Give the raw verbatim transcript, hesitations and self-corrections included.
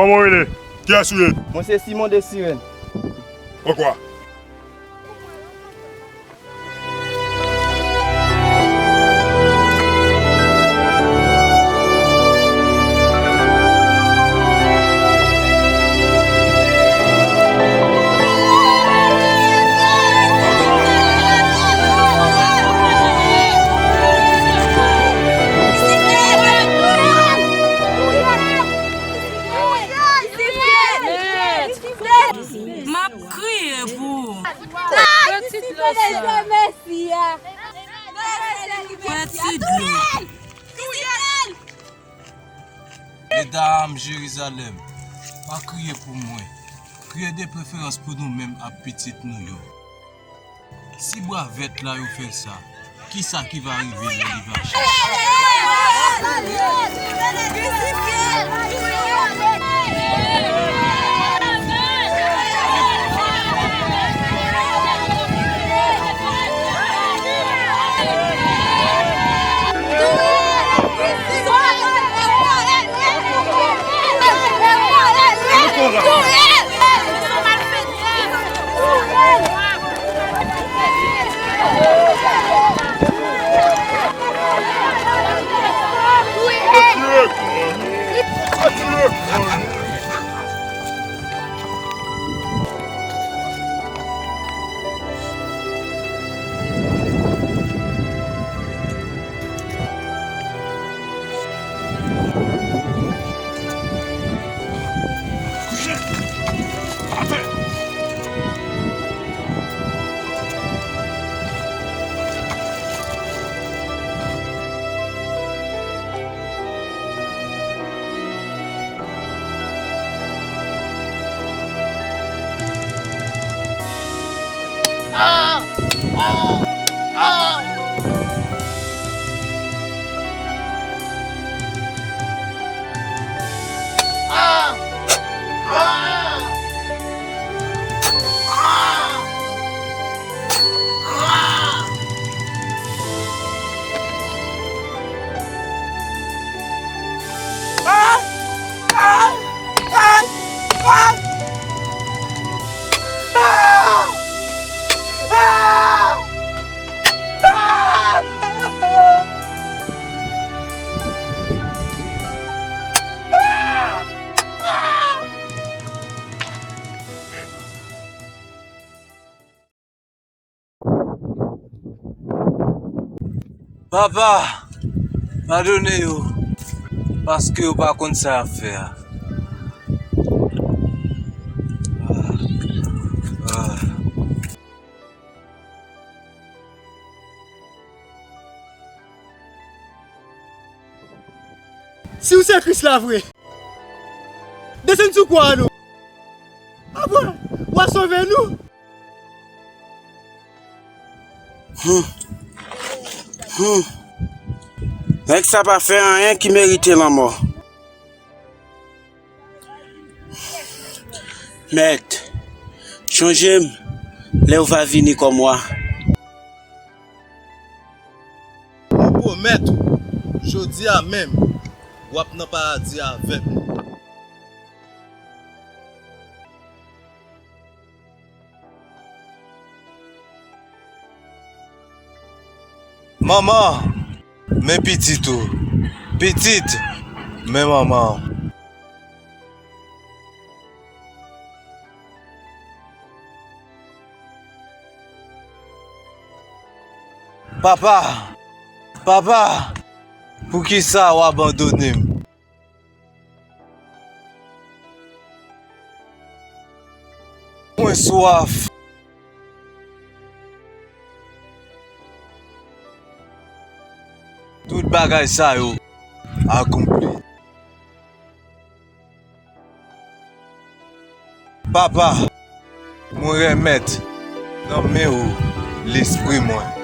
Kòman w rele? Kiyès ou ye? Mwen se Simon de Sirèn. Pran kwa. M ap kriye pou ou. Pran ti dlo sa. Pran ti dlo. Medam Jerizalèm, pa kriye pou mwen. Kriye de preferans pou nou menm ak pitit nou yo. Si bwa vèt la yo fè sa, kisa ki va rive lè li va chèche? Papa, padone yo, paske yo pa konn sa y ap fè a. Ah, ah. Si w se Kris la vre, desann sou kwa a non. Apre, w a sove nou. Hmm. Hmm. Nèg sa pa fè anyen ki merite lanmò. Mèt, chonje m lè w va vini kòm wa. Mwen pwomèt ou, jodi a menm, w ap nan paradi avèk mwen. Manman, men pitit ou. Pitit, men manman. Papa, papa, poukisa w abandone m? Mwen swaf. Tout bagay sa yo akonpli. Papa, mwen remèt nan men ou lespri mwen.